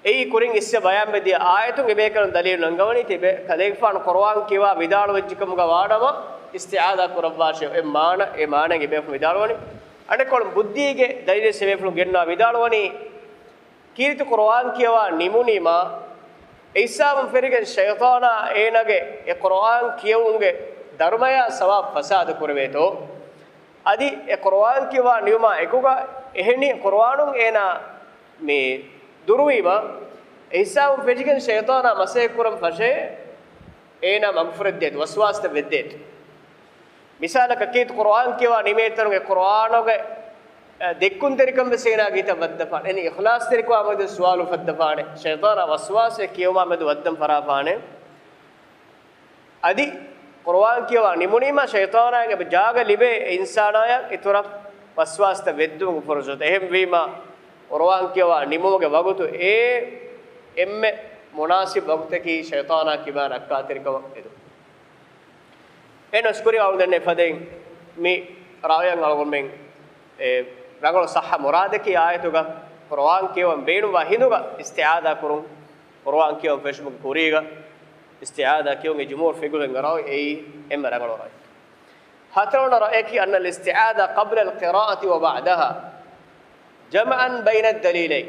އެއީ ކުރިން އިސްވެ ބަޔާންވެދިޔަ އާޔަތުން އެބޭކަލުން ދަލީލު ނަންގަވަނީ ތިބެ ކަލޭގެފާނު ޤުރުއާން ކިޔަވާ ވިދާޅުވެއްޖެކަމުގަ ވާނަމަ، އިސްތިޢާޛާ ކުރައްވާށޭ އެ މާނަ، އެ މާނައިން އެބޭފުޅުން ވިދާޅުވަނީ. އަނެއްކޮޅުން ބުއްދީގެ ދަލީލެއް އެބޭފުޅުން ގެންނަވާ ވިދާޅުވަނީ، ކީރިތި ޤުރުއާން ކިޔަވާ ނިމުނީމާ، އެ ހިސާބުން ފެށިގެން ޝައިޠާނާ އޭނާގެ އެ ޤުރުއާން ކިޔެވުމުގެ ދަރުމަޔާ ސަވާބު ފަސާދަ ކުރެވޭތޯ. އަދި އެ ޤުރުއާން ކިޔަވާ ނިމުމާ އެކުގަ އެހެނީ ޤުރުއާނުން އޭނާ މި ދުރުވީމަ، އެ ހިސާބުން ފެށިގެން ޝައިޠާނާ މަސައްކަތް ކުރަން ފަށޭ، އޭނާ މަގުފުރެއްދޭތޯ، ވަސްވާސްތައް ވެއްދޭތޯ. މިސާލަކަށް ކީރިތި ޤުރުއާން ކިޔަވާ ނިމޭތަނުގެ ޤުރުއާނުގެ، އަ، ދެއްކުންތެރިކަން ވެސް އޭނާގެ ހިތަށް ވައްދަފާނެ. އެން އިޚްލާޞްތެރިކަމާ މެދު ސުވާލު ފައްދަފާނެ. ޝައިޠާނާ ވަސްވާސް ކިޔެވުމާ މެދު ވައްދަން ފަށާފާނެ. އަދި ޤުރުއާން ކިޔަވާ ނިމުނީމާ ޝައިޠާނާގެ ޖާގަ ލިބޭ އިންސާނާޔަށް އިތުރަށް ވަސްވާސްތައް ވެއްދުމުގެ ފުރުޞަތު. އެހެންވީމާ ޤުރުއާން ކިޔަވާ ނިމުމުގެ ވަގުތު އެ އެންމެ މުނާސިބު ވަގުތަކީ ޝައިޠާނާ ކިބާ ރައްކާތެރިކަމަށް އެދުން. އެހެން އަސްކުރި އަޅުގަނޑު ދެންނެ ފަދައިން މި ރާވިޔަން އަޅުގަނޑުމެން އެ ރަނގަޅު ޞައްޙަ މުރާދަކީ އާޔަތުގަ ޤުރުއާން ކިޔަވަން ބޭނުންވާ ހިނދުގަ އިސްތިޢާޛާ ކުރުން، ޤުރުއާން ކިޔަވަން ފެށުމުގެ ކުރީގަ އިސްތިޢާޛާ ކިޔުން އެ ޖުމްހޫރު ފިޤުހުގެ ރައު އެއީ އެންމެ ރަނގަޅު ރައު. ހަތަރުވަނަ ރައުޔަކީ أن الاستعاذة قبل القراءة وبعدها جمعا بين الدليلين.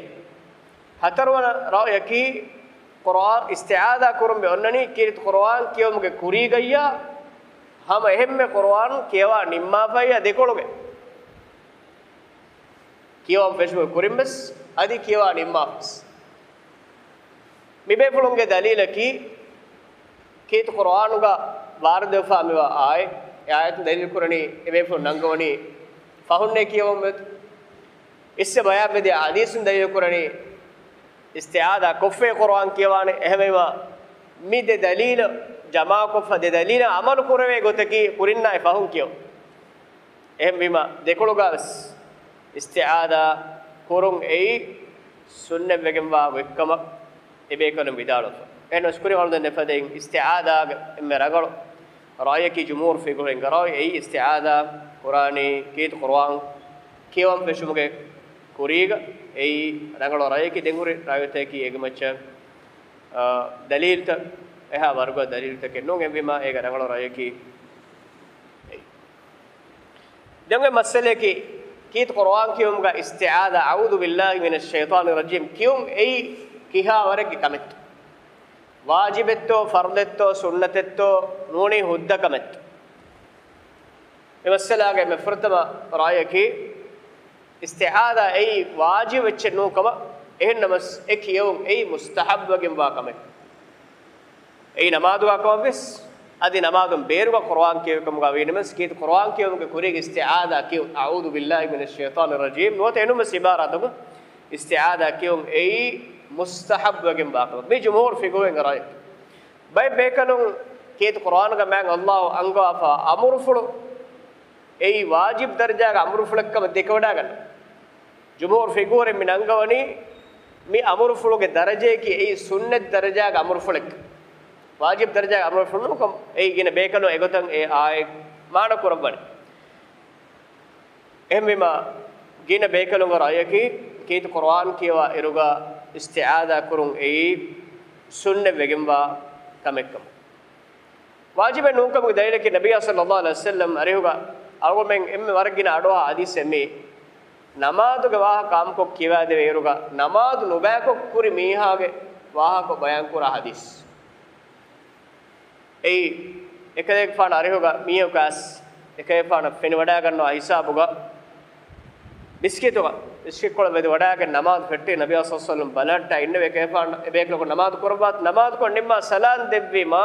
ހަތަރުވަނަ ރައުޔަކީ، ޤުރުއާން އިސްތިޢާޛާ ކުރުން މި އޮންނަނީ ކީރިތި ޤުރުއާން ކިޔެވުމުގެ ކުރީގައްޔާ ހަމަ އެހެންމެ ޤުރުއާން ކިޔަވާ ނިންމާފައިޔާ ދެކޮޅުގެ. ކިޔަވަން ފެށުމުގެ ކުރިން ވެސް އަދި ކިޔަވާ ނިންމާފަސް. މިބޭފުޅުންގެ ދަލީލަކީ، ކީރިތި ޤުރުއާނުގަ ވާރިދުވެފާ މިވާ އާޔަތް، އެ އާޔަތުން ދަލީލު ކުރަނީ އެބޭފުޅުން ނަންގަވަނީ ފަހުންނޭ ކިޔަވަމުން ވެދު. އިސްވެ ބަޔާންވެދި ޙަދީޘުން ދަލީލު ކުރަނީ އިސްތިޢާޛާ ކޮށްފައި ޤުރުއާން ކިޔަވާނެ. އެހެންވީމާ، މި ދެ ދަލީލު ޖަމާކޮށްފަ ދެ ދަލީލަށް ޢަމަލު ކުރެވޭ ގޮތަކީ ކުރިންނާއި ފަހުން ކިޔަވުން. އެހެންވީމާ، ދެކޮޅުގަ ވެސް އިސްތިޢާޛާ ކުރުން އެއީ ސުންނަތްވެގެންވާ ގޮތްކަމަށް އެބޭކަލުން ވިދާޅުވެފަ. އެހެން އަސްކުރި އަޅުގަނޑު ދެންނެ ފަދައިން އިސްތިޢާޛާގެ އެންމެ ރަނގަޅު ރައުޔަކީ ޖުމްހޫރު ފިޤުހުގެ ރައު އެއީ އިސްތިޢާޛާ ކުރާނީ ކީރިތި ޤުރުއާން ކިޔަވަން ފެށުމުގެ ކުރީގަ އެއީ ރަނގަޅު ރައުޔަކީ ދެންހުރި ރައުތަކީ އޭގެ މައްޗަށް، އާ، ދަލީލުތައް އެހާ ވަރުގަ ދަލީލުތަކެއް ނޫން އެހެންވީމާ އޭގަ ރަނގަޅު ރައުޔަކީ އެއީ. ދެން އޮތް މައްސަލައަކީ، ކީރިތި ޤުރުއާން ކިޔުމުގަ އިސްތިޢާޛާ، أعوذ بالله من الشيطان الرجيم ކިޔުން އެއީ ކިހާ ވަރެއްގެ ކަމެއްތޯ؟ ވާޖިބެއްތޯ، ފަރުޟެއްތޯ، ސުންނަތެއްތޯ، ނޫނީ ހުއްދަ ކަމެއްތޯ؟ މި މައްސަލާގެ މި ފުރަތަމަ ރައުޔަކީ، އިސްތިޢާޛާ އެއީ ވާޖިބެއްޗެއް ނޫން ކަމަށް، އެހެންނަމަސް އެ ކިޔެވުން އެއީ މުސްތަޙައްބުވެގެންވާ ކަމެއް. އެއީ ނަމާދުގާ ކަމަށްވެސް، އަދި ނަމާދުން ބޭރުގަ ޤުރުއާން ކިޔެވިކަމުގާ ވީނަމަސް، ކީރިތި ޤުރުއާން ކިޔެވުމުގެ ކުރީގަ އިސްތިޢާޛާ ކިޔުން، أعوذ بالله من الشيطان الرجيم ނުވަތަ އެނޫންވެސް ޢިބާރާތަކުން އިސްތިޢާޛާ ކިޔުން އެއީ މުސްތަޙައްބުވެގެންވާ ކަމެއް. މީ ޖުމްހޫރު ފިޤުހުގެ ރައު. ބައެއް ބޭކަލުން ކީރިތި ޤުރުއާނުގަ މާތް ﷲ އަންގަވާފާ އަމުރުފުޅު އެއީ ވާޖިބު ދަރަޖާގެ އަމުރުފުޅެއްކަމަށް ދެކެވަޑާގަންނަ. ޖުމްހޫރު ފިޤުހުވެރިން މި ނަންގަވަނީ މި އަމުރުފުޅުގެ ދަރަޖަޔަކީ އެއީ ސުންނަތް ދަރަޖާގެ އަމުރުފުޅެއް. ވާޖިބު ދަރަޖާގެ އަމުރުފުޅު ނޫންކަމަށް. އެއީ ގިނަ ބޭކަލުން އެގޮތަށް އެ އާޔަތް މާނަ ކުރައްވަނީ. އެހެންވީމާ، ގިނަ ބޭކަލުންގެ ރައުޔަކީ، ކީރިތި ޤުރުއާން ކިޔަވާ އިރުގަ އިސްތިޢާޛާ ކުރުން އެއީ ސުންނަތްވެގެންވާ ކަމެއްކަމަށް. ވާޖިބެއް ނޫންކަމުގެ ދަލީލަކީ، ނަބިއްޔާ ޞައްލައްލާހު ޢަލައިހި ވަސައްލަމް އަރިހުގަ އަޅުގަނޑުމެން އެންމެ ވަރަށް ގިނަ އަޑުއަހާ ޙަދީޘެއް މީ. ނަމާދުގެ ވާހަކަ އާއްމުކޮށް ކިޔަވާދެވޭ އިރުގަ، ނަމާދު ނުބަޔަކޮށް ކުރި މީހާގެ ވާހަކަ ބަޔާންކުރާ ޙަދީޘް. އެއީ، އެކަލޭގެފާނު އަރިހުގަ މީހަކު އައިސް އެކަލޭގެފާނަށް ފެނިވަޑައިގަންނަވާ ހިސާބުގަ މިސްކިތުގަ، މިސްކިތްކޮޅަށް ވެދިވަޑައިގެން ނަމާދު ފެއްޓި، ނަބިއްޔާ ޞައްލައްލާހު ޢަލައިހި ވަސައްލަމް ބަލަހައްޓާ އިންނެވި އެކަލޭގެފާނު އެބޭކަލަކު ނަމާދު ކުރައްވާ، ނަމާދުކޮށް ނިންމާ ސަލާން ދެއްވީމާ،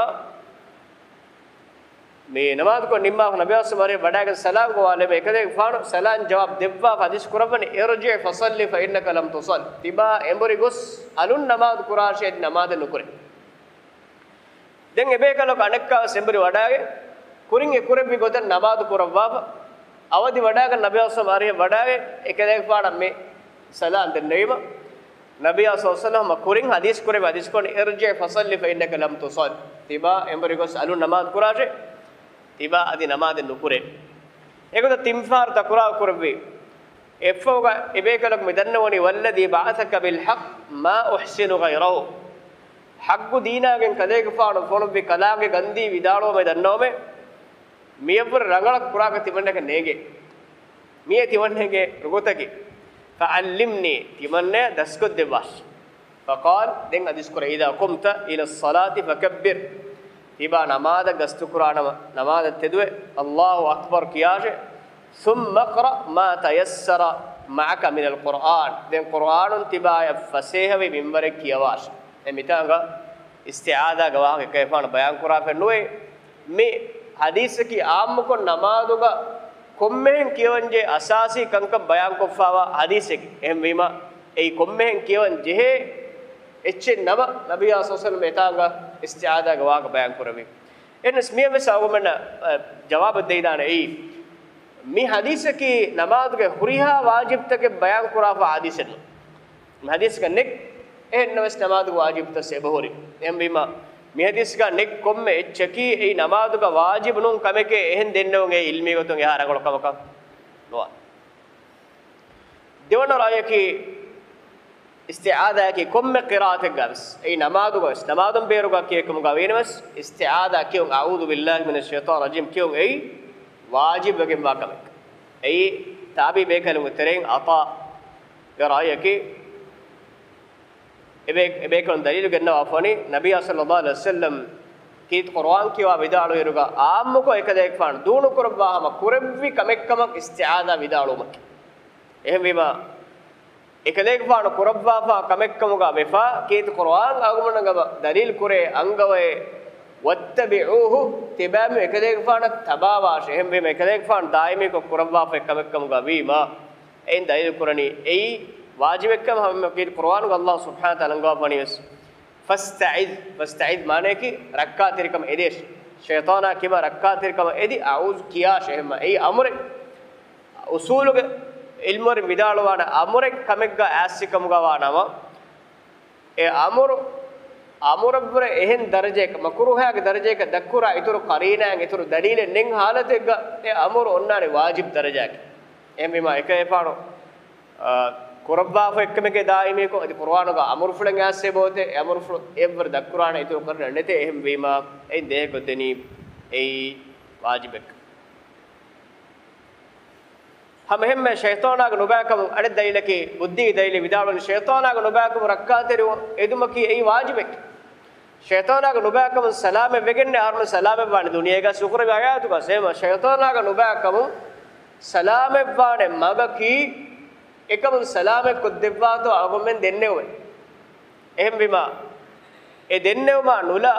މި ނަމާދުކޮށް ނިންމާފަ ނަބިއްޔާ ޞައްލައްލާހު ޢަލައިހި ވަސައްލަމް ވަރަށް ވަޑައިގެން ސަލާމް ގޮވާލެވެ. އެކަލޭގެފާނު ސަލާމް ޖަވާބު ދެއްވާފަ ޙަދީޘް ކުރައްވަނީ، ارجع فصل فإنك لم تصل. ތިބާ އެނބުރި ގޮސް އަލުން ނަމާދު ކުރާށޭ، އަދި ނަމާދެއް ނުކުރޭ. ދެން އެބޭކަލަކު އަނެއްކާވެސް އެނބުރި ވަޑައިގެން ކުރިން އެ ކުރެއްވި ގޮތަށް ނަމާދު ކުރައްވާފަ، އަވަދި ވަޑައިގެން ނަބިއްޔާ ޞައްލައްލާހު ޢަލައިހި ވަސައްލަމް އަރިހަށް ވަޑައިގެން އެކަލޭގެފާނަށް މި ސަލާމް ދެންނެވީމަ، ނަބިއްޔާ ޞައްލައްލާހު ޢަލައިހި ވަސައްލަމް ކުރިން ޙަދީޘް ކުރެއްވި ޙަދީޘް ކުރަނީ، ارجع فصل فإنك لم تصل. ތިބާ އެނބުރި ގޮސް އަލުން ނަމާދު ކުރާށޭ، ތިބާ އަދި ނަމާދެއް ނުކުރޭ. އެގޮތަށް ތިން ފަހަރު ތަކުރާރު ކުރެއްވި. އެއަށްފަހުގަ އެބޭކަލަކު މި ދަންނަވަނީ، والذي بعثك بالحق ما أحسن غيره. ޙައްޤު ދީނާގެން ކަލޭގެފާނު ފޮނުއްވި ކަލާނގެ ގަންދީ ވިދާޅުވަމޭ ދަންނަވަމޭ، މިއަށްވުރެ ރަނގަޅަށް ކުރާކަށް ތިމަންނަކަށް ނޭނގޭ. މިއޭ ތިމަންނެގެ ރުގުތަކީ. فعلمني، ތިމަންނަޔަށް ދަސްކޮށްދެއްވާށި. فقال، ދެން ޙަދީޘް ކުރޭ، إذا قمت إلى الصلاة فكبر، ތިބާ ނަމާދަށް ގަސްތުކުރާނަމަ، ނަމާދަށް ތެދުވެ، الله أكبر ކިޔާށޭ، ثم اقرأ ما تيسر معك من القرآن، ދެން ޤުރުއާނުން ތިބާޔަށް ފަސޭހަވި މިންވަރެއް ކިޔަވާށޭ. އެ މިތާނގަ އިސްތިޢާޛާގެ ވާހަކަ އެކަލޭގެފާނު ބަޔާންކުރާފައެއް ނުވޭ. މި ޙަދީޘަކީ ޢާއްމުކޮށް ނަމާދުގަ ކޮންމެހެން ކިޔަވަންޖެހޭ އަސާސީ ކަންކަން ބަޔާންކޮށްފާވާ ޙަދީޘެއް. އެހެންވީމަ، އެއީ ކޮންމެހެން ކިޔަވަން ޖެހޭ އެއްޗެއް ނަމަ، ނަބިއްޔާ ޞައްލަﷲ ޢަލައިހި ވަސައްލަމަ އެތާނގަ އިސްތިޢާޛާގެ ވާހަކަ ބަޔާންކުރެއްވީ. އެހެނަސް މިއަށްވެސް އަޅުގަނޑުމެންނަށް، އަ، ޖަވާބެއް ދެއިދާނެ. އެއީ، މި ޙަދީޘަކީ ނަމާދުގެ ހުރިހާ ވާޖިބްތަކެއް ބަޔާންކުރާފަ ޙަދީޘެއް ނޫން. މި ޙަދީޘްގަ ނެތް އެހެންނަމަވެސް ނަމާދުގެ ވާޖިބްތައް އެބަހުރި. އެހެންވީމަ، މި ޙަދީޘްގަ ނެތް ކޮންމެ އެއްޗަކީ އެއީ ނަމާދުގަ ވާޖިބު ނޫން ކަމެކޭ އެހެން ދެންނެވުން އެއީ ޢިލްމީ ގޮތުން އެހާ ރަނގަޅު ކަމަކަށް ނުވާ. ދެވަނަ ރައުޔަކީ، އިސްތިޢާޛާއަކީ ކޮންމެ ޤިރާއަތެއްގަވެސް، އެއީ ނަމާދުގަވެސް، ނަމާދުން ބޭރުގަ ކިޔޭ ކަމުގަ ވީނަމަވެސް، އިސްތިޢާޛާ ކިޔުން، أعوذ بالله من الشيطان الرجيم ކިޔުން އެއީ ވާޖިބުވެގެންވާ ކަމެއް. އެއީ ތާބީ ބޭކަލުންގެ ތެރެއިން ޢަޠާގެ ރައުޔަކީ، އެބޭ-، އެބޭކަލުން ދަލީލު ގެންނަވާފަވަނީ، ނަބިއްޔާ ޞައްލަﷲ ޢަލައިހި ވަސައްލަމް ކީރިތި ޤުރުއާން ކިޔަވާ ވިދާޅުވިއިރުގަ، ޢާއްމުކޮށް އެކަލޭގެފާނު ދޫނުކުރައްވާ ހަމަ ކުރެއްވި ކަމެއްކަމަށް އިސްތިޢާޛާ ވިދާޅުވުމަކީ. އެހެންވީމަ، އެކަލޭގެފާނު ކުރައްވާފާ ކަމެއްކަމުގަ ވެފަ، ކީރިތި ޤުރުއާން އަޅުގަނޑުމެންނަށް ދަލީލު ކުރޭ އަންގަވައޭ، وَاتَّبِعُوهُ، ތިބާމެ އެކަލޭގެފާނަށް ތަބާވާށޭ. އެހެންވީމަ، އެކަލޭގެފާނު ދާއިމީކޮށް ކުރައްވާފައި ކަމެއްކަމުގަ ވީމަ، އެއިން ދަލީލު ކުރަނީ އެއީ ވާޖިބެއްކަމަށް. ހަމަ ކީރިތި ޤުރުއާނުގަ ﷲ ސުބްޙާނަހޫ ވަތަޢާލާ އަންގަވާފަވަނީވެސް، فَاسْتَعِذْ، فَاسْتَعِذْ މާނަޔަކީ ރައްކާތެރިކަމަށް އެދޭށޭ. ޝައިޠާނާ ކިބައިން ރައްކާތެރިކަމަށް އެދި، أعوذ ކިޔާށޭ. އެހެންމަ އެއީ އަމުރެއް. އުޞޫލުގެ ޢިލްމުވެރިން ވިދާޅުވާނެ އަމުރެއް ކަމެއްގަ އައިސްފި ކަމުގަ ވާނަމަ، އެ އަމުރު، އަމުރަށްވުރެ އެހެން ދަރަޖައަކަށް، މަކުރޫހާގެ ދަރަޖައަކަށް ދަށްކުރާ އިތުރު ޤަރީނާއެއް، އިތުރު ދަލީލެއް ނެތް ޙާލަތެއްގަ އެ އަމުރު އޮންނާނެ ވާޖިބް ދަރަޖައަކަށް. އެހެންވީމަ، އެކަލޭގެފާނު، އާ، ކުރައްވާފަ އެއްކަމެކޭ ދާއިމީކޮށް، އަދި ޤުރުއާނުގަ އަމުރުފުޅެއް އައިސްފަ އެބައޮތޭ، އެ އަމުރުފުޅު އެއަށްވުރެ ދަށްކުރާނެ އިތުރު ޤަރީނާ ނެތޭ. އެހެންވީމަ، އެއިން ދޭހަކޮށްދެނީ އެއީ ވާޖިބެއް. ހަމައެހެންމެ ޝައިޠާނާގެ ނުބައިކަމުން އަނެއް ދަލީލަކީ، ބުއްދީގެ ދަލީލެއް ވިދާޅުވަނީ، ޝައިޠާނާގެ ނުބައިކަމުން ރައްކާތެރިވުން އެދުމަކީ އެއީ ވާޖިބެއް. ޝައިޠާނާގެ ނުބައިކަމުން ސަލާމަތް ވެގެންނޭ އަހަރުމެން ސަލާމަތްވާނެ ދުނިޔޭގަ އުޚްރަވީ ޙަޔާތުގަ. އެހެންމަ ޝައިޠާނާގެ ނުބައިކަމުން ސަލާމަތްވާނެ މަގަކީ، އެކަމުން ސަލާމަތްކޮށްދެއްވާތޯ އަޅުގަނޑުމެން ދެންނެވުމެއް. އެހެންވީމަ، އެ ދެންނެވުމާ ނުލާ،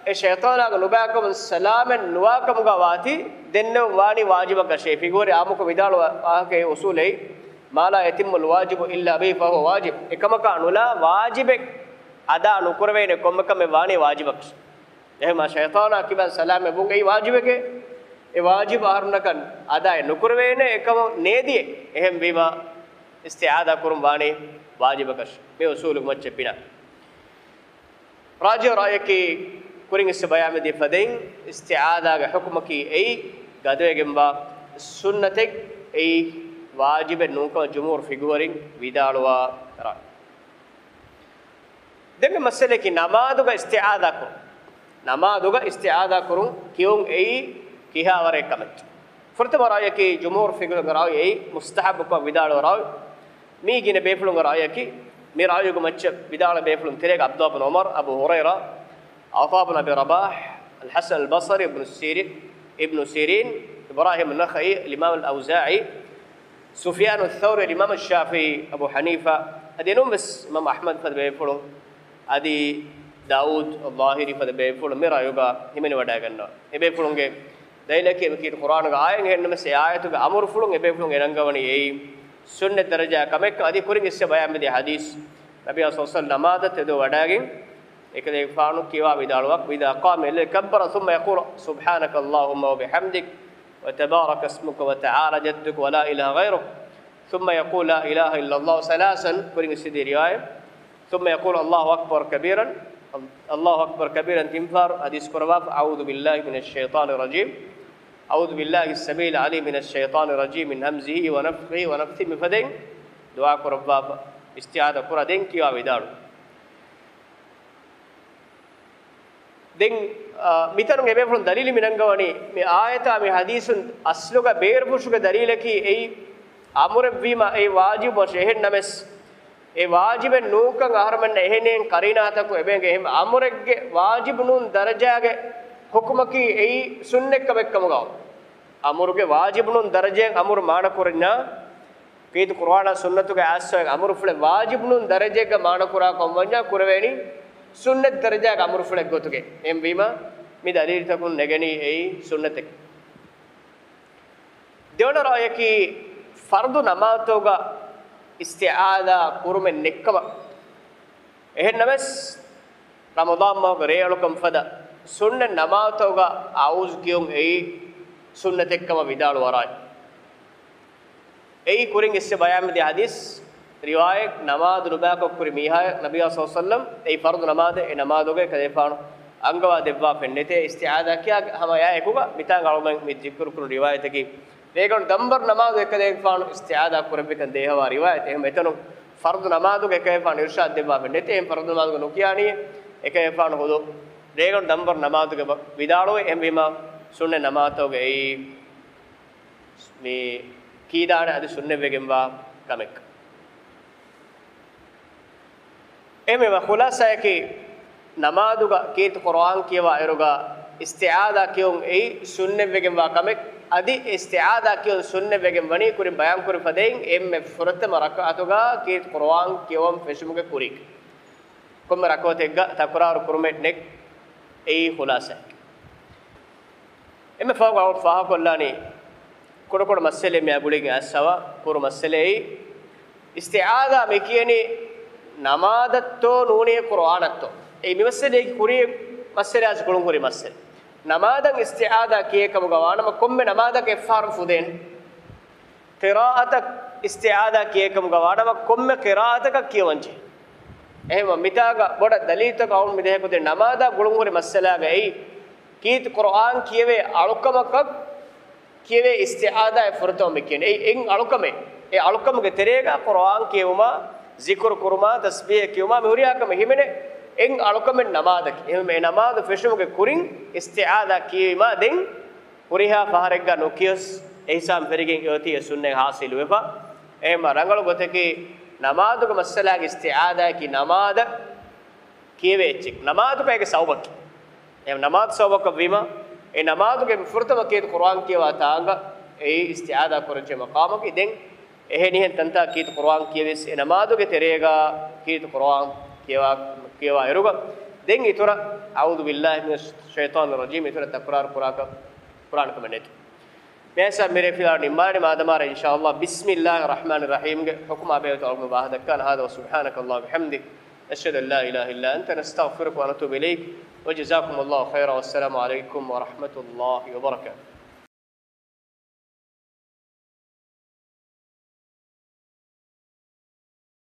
އެ ޝައިޠާނާގެ ނުބައިކަމުން ސަލާމަތް ނުވާ ކަމުގަ ވާތީ، ދެންނެވުން ވާނީ ވާޖިބަކަށޭ. ފިޤުހުވެރިން އާއްމުކޮށް ވިދާޅުވާ ވާހަކައެއް އުޞޫލެއް، ما لا يتم الواجب إلا به فهو واجب. އެކަމަކާ ނުލާ ވާޖިބެއް އަދާ ނުކުރެވޭނެ ކޮންމެ ކަމެއް ވާނީ ވާޖިބަކަށޭ. އެހެންމަ ޝައިޠާނާ ކިބައިން ސަލާމަތްވުން އެއީ ވާޖިބެކޭ. އެ ވާޖިބު އަހަރުންނަކަށް އަދާއެއް ނުކުރެވޭނެ އެކަމަށް ނޭދިޔޭ. އެހެންވީމަ، އިސްތިޢާޛާ ކުރުން ވާނީ ވާޖިބަކަށޭ. މި އުޞޫލުގެ މައްޗަށް ބިނާ. ރާޖިޙު ރައުޔަކީ، ކުރިން އިސް ބަޔާންވެދިޔަ ފަދައިން، އިސްތިޢާޛާގެ ޙުކުމަކީ އެއީ ގަދަވެގެންވާ ސުންނަތެއް، އެއީ ވާޖިބެއް ނޫންކަމަށް ޖުމްހޫރު ފިޤުހުވެރިން ވިދާޅުވާ ރައު. ދެން މި މައްސަލައަކީ ނަމާދުގަ އިސްތިޢާޛާ ކުރުން. ނަމާދުގަ އިސްތިޢާޛާ ކުރުން ކިޔުން އެއީ ކިހާވަރެއް ކަމެއް. ފުރަތަމަ ރައުޔަކީ ޖުމްހޫރު ފިޤުހުގެ ރައު އެއީ މުސްތަޙައްބުކަމަށް ވިދާޅުވާ ރައު. މީ ގިނަ ބޭފުޅުންގެ ރައުޔަކީ، މި ރައުޔުގެ މައްޗަށް ވިދާޅުވި ބޭފުޅުން ތެރޭގަ ޢަބްދުﷲ ބިން ޢުމަރު، އަބޫ ހުރައިރާ، ޢަޠާ ބިން އަބީ ރަބާޙް، އަލްޙަސަން އަލްބަޞްރީ، އިބްނު ސީރި-، އިބްނު ސީރީން، އިބްރާހީމު ނަޚަޢީ، އަލްއިމާމު އަލްއައުޒާޢީ، ސުފްޔާނު އައްޘަވްރީ، އަލްއިމާމު ޝާފިޢީ، އަބޫ ޙަނީފާ، އަދި އެނޫންވެސް އިމާމު އަޙްމަދު ފަދަ ބޭފުޅުން، އަދި ދާއޫދު އައްޟާހިރީ ފަދަ ބޭފުޅުން މި ރައުޔުގަ ހިމެނިވަޑައިގަންނަވާ. އެބޭފުޅުންގެ ދަލީލަކީ އެބަ ކީރިތި ޤުރުއާނުގެ އާޔަތް އެހެންނަމަވެސް އެ އާޔަތުގެ އަމުރުފުޅުން އެބޭފުޅުން އެނަންގަވަނީ އެއީ ސުންނަތް ދަރަޖައިގެ ކަމެއްކަން. އަދި ކުރިން އިސްވެ ބަޔާންވެދިޔަ ޙަދީޘް، ނަބިއްޔާ ޞައްލަﷲު ޢަލައިހި ވަސައްލަމް ނަމާދަށް ތެދުވެވަޑައިގެން އެކަލޭގެފާނު ކިޔަވާ ވިދާޅުވާ، إذا قام إلى كبر ثم يقول سبحانك اللهم وبحمدك وتبارك اسمك وتعالى جدك ولا إله غيرك ثم يقول لا إله إلا الله ثلاثا، ކުރިން އިސްވެދިޔަ ރިވާޔަތް، ثم يقول الله أكبر كبيرا، الله أكبر كبيرا ތިން ފަހަރު ޙަދީޘް ކުރައްވާފަ، أعوذ بالله من الشيطان الرجيم، أعوذ بالله السميع العليم من الشيطان الرجيم من همزه ونفخه ونفثه މިފަދައިން ދުޢާ ކުރައްވާފަ، އިސްތިޢާޛާ ކުރާ ދެން ކިޔާ ވިދާޅު. ދެން، އާ، މިތަނުން އެބޭފުޅުން ދަލީލު މިނަންގަވަނީ، މި އާޔަތާ މި ޙަދީޘުން އަސްލުގަ ބޭރުފުށުގެ ދަލީލަކީ އެއީ އަމުރެއްވީމަ އެއީ ވާޖިބު ވަށެއް. އެހެން ނަމަވެސް، އެ ވާޖިބެއް ނޫންކަން އަހަރުމެންނަށް އެހެނޭން ޤަރީނާތަކުން އެބޭނގެ. އެހެން އަމުރެއްގެ ވާޖިބު ނޫން ދަރަޖާގެ ޙުކުމަކީ އެއީ ސުންނަތްކަމެއް ކަމުގަ. އަމުރުގެ ވާޖިބު ނޫން ދަރަޖައެއް އަމުރު މާނަ ކުރަންޏާ، ކީރިތި ޤުރުއާނާ ސުންނަތުގެ އާސްވައި އަމުރުފުޅެއް ވާޖިބު ނޫން ދަރަޖައެއްގަ މާނަކުރާ ކަމަށް ވަންޏާ ކުރެވޭނީ ސުންނަތް ދަރަޖާގެ އަމުރުފުޅެއް ގޮތުގެ. އެހެންވީމަ، މި ދަލީލުތަކުން ނެގެނީ އެއީ ސުންނަތެއް. ދެވަނަ ރައުޔަކީ، ފަރުޟު ނަމާދުތަކުގަ އިސްތިޢާޛާ ކުރުމެއް ނެތްކަމަށް. އެހެން ނަމަވެސް، ރަމަޟާން މަހުގެ ރޭއަޅުކަން ފަދަ ސުންނަތް ނަމާދުތަކުގަ އައޫޒު ކިޔުން އެއީ ސުންނަތެއްކަމަށް ވިދާޅުވަރާއި. އެއީ ކުރިން އިސްވެ ބަޔާންވެދިޔަ ޙަދީޘް ރިވާޔަތް، ނަމާދު ނުބަޔާކޮށް ކުރި މީހާޔަށް ނަބިއްޔާ ޞައްލަﷲު ޢަލައިހި ވަސައްލަމް އެއީ ފަރުޟު ނަމާދެއް، އެ ނަމާދުގަ އެކަލޭގެފާނު އަންގަވާ ދެއްވާފައެއް ނެތޭ އިސްތިޢާޛާ ކިޔާ ހަމަ އެއާ އެކުގަ. މިތާނގަ އަޅުގަނޑު މި ޛިކުރު ކުރު ރިވާޔަތަކީ، ރޭގަނޑު ދަންބަރު ނަމާދު އެކަލޭގެފާނު އިސްތިޢާޛާ ކުރެއްވިކަން ދޭހަވާ ރިވާޔަތެއް. އެހެން އެތަނުން ފަރުޟު ނަމާދުގަ އެކަލޭގެފާނު އިރުޝާދު ދެއްވާފައެއް ނެތޭ. އެހެން ފަރުޟު ނަމާދުގަ ނުކިޔާނީ އެކަލޭގެފާނު ހުދު ރޭގަނޑު ދަންބަރު ނަމާދުގެ ވިދާޅުވޭ. އެހެންވީމަ، ސުންނަތް ނަމާދުތަކުގަ އެއީ މި ކީދާނެ އަދި ސުންނަތްވެގެންވާ ކަމެއް. އެހެންވީމަ ޚުލާޞާއަކީ، ނަމާދުގަ ކީރިތި ޤުރުއާން ކިޔަވާ އިރުގަ އިސްތިޢާޛާ ކިޔުން އެއީ ސުންނަތްވެގެންވާ ކަމެއް. އަދި އިސްތިޢާޛާ ކިޔުން ސުންނަތްވެގެން ވަނީ ކުރިން ބަޔާންކުރި ފަދައިން އެންމެ ފުރަތަމަ ރަކަޢަތުގަ ކީރިތި ޤުރުއާން ކިޔަވަން ފެށުމުގެ ކުރީގަ. ކޮންމެ ރަކުޢަތެއްގަ ތަކުރާރު ކުރުމެއް ނެތް. އެއީ ޚުލާޞާއަކީ. އެންމެ ފަހުގަ އަޅުގަނޑު ފާހަގަކޮށްލާނީ ކުޑަކުޑަ މައްސަލައެއް މިއާ ގުޅިގެން އައިސްފަވާ ކުރު މައްސަލައެއް. އިސްތިޢާޛާ މި ކިޔަނީ ނަމާދަށްތޯ ނޫނީ ޤުރުއާނަށްތޯ؟ އެއީ މި މައްސަލައިގެ ކުރިޔަށް މައްސަލައާސް ގުޅުން ހުރި މައްސަލަ. ނަމާދަށް އިސްތިޢާޛާ ކިޔޭ ކަމުގަ ވާނަމަ ކޮންމެ ނަމާދަކަށް އެއްފަހަރު ފުދޭނެ. ޤިރާއަތަށް އިސްތިޢާޛާ ކިޔޭ ކަމުގަ ވާނަމަ ކޮންމެ ޤިރާއަތަކަށް ކިޔަވަންޖެހޭ. އެހެންވީމަ މިތާގަ ބޮޑަށް ދަލީލުތަކު އަޅުން މި ދޭހަކުދިން ނަމާދާ ގުޅުންހުރި މައްސަލާގައި ކީރިތި ޤުރުއާން ކިޔެވޭ އަޅުކަމަކަށް ކިޔެވޭ އިސްތިޢާޛާއެއް ފުރަތަމަ މި ކިޔަނީ. އެއީ އެއް އަޅުކަމެއް. އެ އަޅުކަމުގެ ތެރޭގަ ޤުރުއާން ކިޔެވުމާ، ޒިކުރު ކުރުމާ، ތަސްބީޙަ ކިޔެވުމާ މި ހުރިހާ ކަމެއް ހިމެނޭ އެއް އަޅުކަމެއް ނަމާދަކީ. އެހެންވެ އެ ނަމާދު ފެށުމުގެ ކުރިން އިސްތިޢާޛާ ކިޔެވީމާ ދެން ހުރިހާ ފަހަރެއްގަ ނުކިޔަސް އެހިސާބުން ފެށިގެން އޮތީ އެ ސުންނަތް ޙާޞިލުވެފަ. އެހެންވީމަ ރަނގަޅު ގޮތަކީ ނަމާދުގެ މައްސަލާގެ އިސްތިޢާޛާއަކީ ނަމާދަށް ކިޔެވޭ އެއްޗެއް. ނަމާދުގައިގެ ސަބަބަކީ. އެ ނަމާދު ސަބަބަކަށް ވީމަ، އެ ނަމާދުގެ ފުރަތަމަ ކީރިތި ޤުރުއާން ކިޔަވާ ތާނގަ އެއީ އިސްތިޢާޛާ ކުރަންޖެހޭ މަޤާމަކީ. ދެން އެހެނިހެން ތަންތާ ކީރިތި ޤުރުއާން ކިޔެވިޔަސް އެ ނަމާދުގެ ތެރޭގަ ކީރިތި ޤުރުއާން ކިޔަވާ، ކިޔަވާ އިރުގަ ދެން އިތުރަށް، أعوذ بالله من الشيطان الرجيم، އިތުރަށް ތަކުރާރު ކުރާކަށް، ކުރާނެ ކަމެއް ނެތް. މިއާސާ މިރޭ ފިލާ ނިންމާނެ މާދަމާރަ އިންޝާﷲ ބިސްމިﷲ ރަޙްމާނި ރަޙީމްގެ ޙުކުމާ ބެހޭ އަޅުގަނޑު ވާހަކަ ދައްކާނަ. هذا وسبحانك اللهم وبحمدك، نشهد أن لا إله إلا أنت، نستغفرك ونتوب إليك، وجزاكم الله خيرا، والسلام عليكم ورحمة الله وبركاته.